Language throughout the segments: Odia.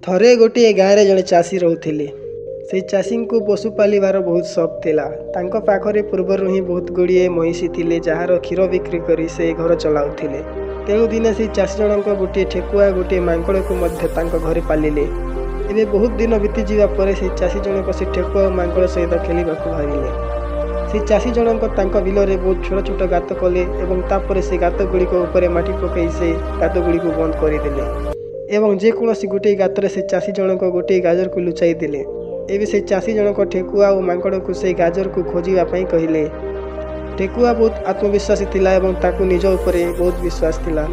ଥରେ ଗୋଟିଏ ଗାଁରେ ଜଣେ ଚାଷୀ ରହୁଥିଲେ। ସେଇ ଚାଷୀଙ୍କୁ ପଶୁ ପାଳିବାର ବହୁତ ସଉକ ଥିଲା। ତାଙ୍କ ପାଖରେ ପୂର୍ବରୁ ହିଁ ବହୁତ ଗୁଡ଼ିଏ ମଇଁଷି ଥିଲେ, ଯାହାର କ୍ଷୀର ବିକ୍ରି କରି ସେ ଘର ଚଳାଉଥିଲେ। ତେଣୁ ଦିନେ ସେଇ ଚାଷୀ ଜଣଙ୍କ ଗୋଟିଏ ଠେକୁଆ, ଗୋଟିଏ ମାଙ୍କଡ଼କୁ ମଧ୍ୟ ତାଙ୍କ ଘରେ ପାଳିଲେ। ଏବେ ବହୁତ ଦିନ ବିତିଯିବା ପରେ ସେଇ ଚାଷୀ ଜଣକ ସେ ଠେକୁଆ ଓ ମାଙ୍କଡ଼ ସହିତ ଖେଳିବାକୁ ଭାବିଲେ। ସେ ଚାଷୀ ଜଣଙ୍କ ତାଙ୍କ ବିଲରେ ବହୁତ ଛୋଟ ଛୋଟ ଗାତ କଲେ ଏବଂ ତାପରେ ସେ ଗାତ ଗୁଡ଼ିକ ଉପରେ ମାଟି ପକାଇ ସେ ଗାତ ଗୁଡ଼ିକୁ ବନ୍ଦ କରିଦେଲେ ଏବଂ ଯେକୌଣସି ଗୋଟିଏ ଗାତରେ ସେ ଚାଷୀ ଜଣକ ଗୋଟିଏ ଗାଜରକୁ ଲୁଚାଇ ଦେଲେ। ଏବେ ସେ ଚାଷୀ ଜଣକ ଠେକୁଆ ଓ ମାଙ୍କଡ଼କୁ ସେଇ ଗାଜରକୁ ଖୋଜିବା ପାଇଁ କହିଲେ। ଠେକୁଆ ବହୁତ ଆତ୍ମବିଶ୍ୱାସୀ ଥିଲା ଏବଂ ତାକୁ ନିଜ ଉପରେ ବହୁତ ବିଶ୍ୱାସ ଥିଲା।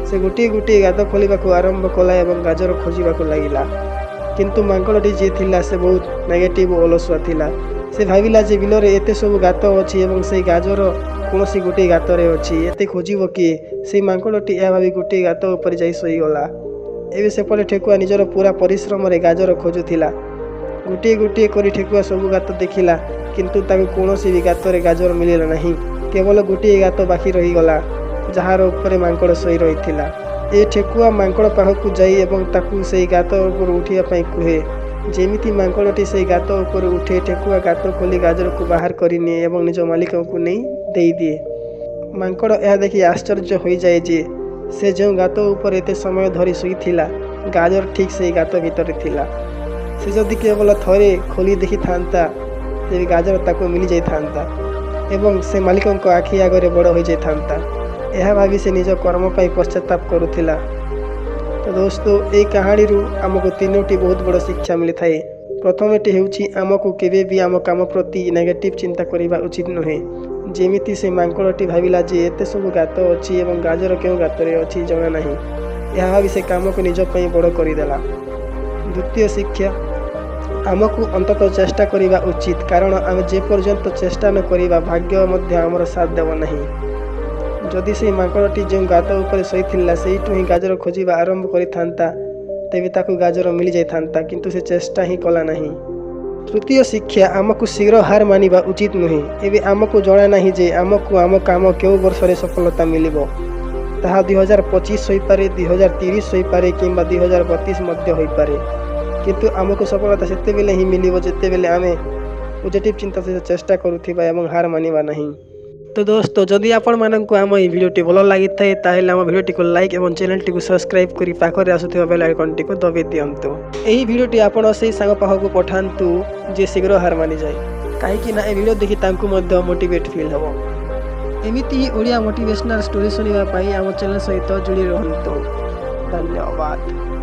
ସେ ଗୋଟିଏ ଗୋଟିଏ ଗାତ ଖୋଳିବାକୁ ଆରମ୍ଭ କଲା ଏବଂ ଗାଜର ଖୋଜିବାକୁ ଲାଗିଲା। କିନ୍ତୁ ମାଙ୍କଡ଼ଟି ଯିଏ ଥିଲା, ସେ ବହୁତ ନେଗେଟିଭ୍ ଓ ଅଳସୁଆ ଥିଲା। ସେ ଭାବିଲା ଯେ ବିଲରେ ଏତେ ସବୁ ଗାତ ଅଛି ଏବଂ ସେଇ ଗାଜର କୌଣସି ଗୋଟିଏ ଗାତରେ ଅଛି, ଏତେ ଖୋଜିବ କିଏ? ସେଇ ମାଙ୍କଡ଼ଟି ଏହା ଭାବି ଗୋଟିଏ ଗାତ ଉପରେ ଯାଇ ଶୋଇଗଲା। ଏବେ ସେପଟେ ଠେକୁଆ ନିଜର ପୁରା ପରିଶ୍ରମରେ ଗାଜର ଖୋଜୁଥିଲା। ଗୋଟିଏ ଗୋଟିଏ କରି ଠେକୁଆ ସବୁ ଗାତ ଦେଖିଲା, କିନ୍ତୁ ତାକୁ କୌଣସି ବି ଗାତରେ ଗାଜର ମିଳିଲା ନାହିଁ। କେବଳ ଗୋଟିଏ ଗାତ ବାକି ରହିଗଲା, ଯାହାର ଉପରେ ମାଙ୍କଡ଼ ଶୋଇ ରହିଥିଲା। ଏ ଠେକୁଆ ମାଙ୍କଡ଼ ପାଖକୁ ଯାଇ ଏବଂ ତାକୁ ସେଇ ଗାତ ଉପରୁ ଉଠିବା ପାଇଁ କୁହେ। ଯେମିତି ମାଙ୍କଡ଼ଟି ସେଇ ଗାତ ଉପରୁ ଉଠେ, ଠେକୁଆ ଗାତ ଖୋଲି ଗାଜରକୁ ବାହାର କରିନିଏ ଏବଂ ନିଜ ମାଲିକଙ୍କୁ ନେଇ ଦେଇଦିଏ। ମାଙ୍କଡ଼ ଏହା ଦେଖି ଆଶ୍ଚର୍ଯ୍ୟ ହୋଇଯାଏ ଯେ ସେ ଯେଉଁ ଗାତ ଉପରେ ଏତେ ସମୟ ଧରି ଶୋଇଥିଲା, ଗାଜର ଠିକ୍ ସେଇ ଗାତ ଭିତରେ ଥିଲା। ସେ ଯଦି କେବଳ ଥରେ ଖୋଲି ଦେଖିଥାନ୍ତା, ତେବେ ଗାଜର ତାକୁ ମିଳିଯାଇଥାନ୍ତା ଏବଂ ସେ ମାଲିକଙ୍କ ଆଖି ଆଗରେ ବଡ଼ ହୋଇଯାଇଥାନ୍ତା। ଏହା ଭାବି ସେ ନିଜ କର୍ମ ପାଇଁ ପଶ୍ଚାତାପ କରୁଥିଲା। ତ ଦୋସ୍ତ, ଏଇ କାହାଣୀରୁ ଆମକୁ ତିନୋଟି ବହୁତ ବଡ଼ ଶିକ୍ଷା ମିଳିଥାଏ। ପ୍ରଥମଟି ହେଉଛି, ଆମକୁ କେବେ ବି ଆମ କାମ ପ୍ରତି ନେଗେଟିଭ୍ ଚିନ୍ତା କରିବା ଉଚିତ ନୁହେଁ। ଯେମିତି ସେ ମାଙ୍କଡ଼ଟି ଭାବିଲା ଯେ ଏତେ ସବୁ ଗାତ ଅଛି ଏବଂ ଗାଜର କେଉଁ ଗାତରେ ଅଛି ଜଣା ନାହିଁ, ଏହା ଭାବି ସେ କାମକୁ ନିଜ ପାଇଁ ବଡ଼ କରିଦେଲା। ଦ୍ୱିତୀୟ ଶିକ୍ଷା, ଆମକୁ ଅନ୍ତତଃ ଚେଷ୍ଟା କରିବା ଉଚିତ, କାରଣ ଆମେ ଯେପର୍ଯ୍ୟନ୍ତ ଚେଷ୍ଟା ନ କରିବା, ଭାଗ୍ୟ ମଧ୍ୟ ଆମର ସାଥ ଦେବ ନାହିଁ। ଯଦି ସେଇ ମାଙ୍କଡ଼ଟି ଯେଉଁ ଗାତ ଉପରେ ଶୋଇଥିଲା ସେଇଠୁ ହିଁ ଗାଜର ଖୋଜିବା ଆରମ୍ଭ କରିଥାନ୍ତା, ତେବେ ତାକୁ ଗାଜର ମିଳିଯାଇଥାନ୍ତା, କିନ୍ତୁ ସେ ଚେଷ୍ଟା ହିଁ କଲା ନାହିଁ। ତୃତୀୟ ଶିକ୍ଷା, ଆମକୁ ଶୀଘ୍ର ହାର ମାନିବା ଉଚିତ ନୁହେଁ। ଏବେ ଆମକୁ ଜଣା ନାହିଁ ଯେ ଆମକୁ ଆମ କାମ କେଉଁ ବର୍ଷରେ ସଫଳତା ମିଳିବ। ତାହା 2025 ହୋଇପାରେ, 2030 ହୋଇପାରେ କିମ୍ବା 2032 ମଧ୍ୟ ହୋଇପାରେ। କିନ୍ତୁ ଆମକୁ ସଫଳତା ସେତେବେଳେ ହିଁ ମିଳିବ, ଯେତେବେଳେ ଆମେ ପଜିଟିଭ୍ ଚିନ୍ତା ସହିତ ଚେଷ୍ଟା କରୁଥିବା ଏବଂ ହାର ମାନିବା ନାହିଁ। ତ ଦୋସ୍ତ, ଯଦି ଆପଣମାନଙ୍କୁ ଆମ ଏହି ଭିଡ଼ିଓଟି ଭଲ ଲାଗିଥାଏ, ତାହେଲେ ଆମ ଭିଡ଼ିଓଟିକୁ ଲାଇକ୍ ଏବଂ ଚ୍ୟାନେଲଟିକୁ ସବସ୍କ୍ରାଇବ୍ କରି ପାଖରେ ଆସୁଥିବା ବେଲ୍ ଆଇକନ୍ଟିକୁ ଦବାଇ ଦିଅନ୍ତୁ। ଏହି ଭିଡ଼ିଓଟି ଆପଣ ସେଇ ସାଙ୍ଗ ପାଖକୁ ପଠାନ୍ତୁ ଯିଏ ଶୀଘ୍ର ହାର ମାନିଯାଏ, କାହିଁକି ନା ଏ ଭିଡ଼ିଓ ଦେଖି ତାଙ୍କୁ ମଧ୍ୟ ମୋଟିଭେଟ୍ ଫିଲ୍ ହେବ। ଏମିତି ହିଁ ଓଡ଼ିଆ ମୋଟିଭେସନାଲ୍ ଷ୍ଟୋରି ଶୁଣିବା ପାଇଁ ଆମ ଚ୍ୟାନେଲ୍ ସହିତ ଯୋଡ଼ି ରୁହନ୍ତୁ। ଧନ୍ୟବାଦ।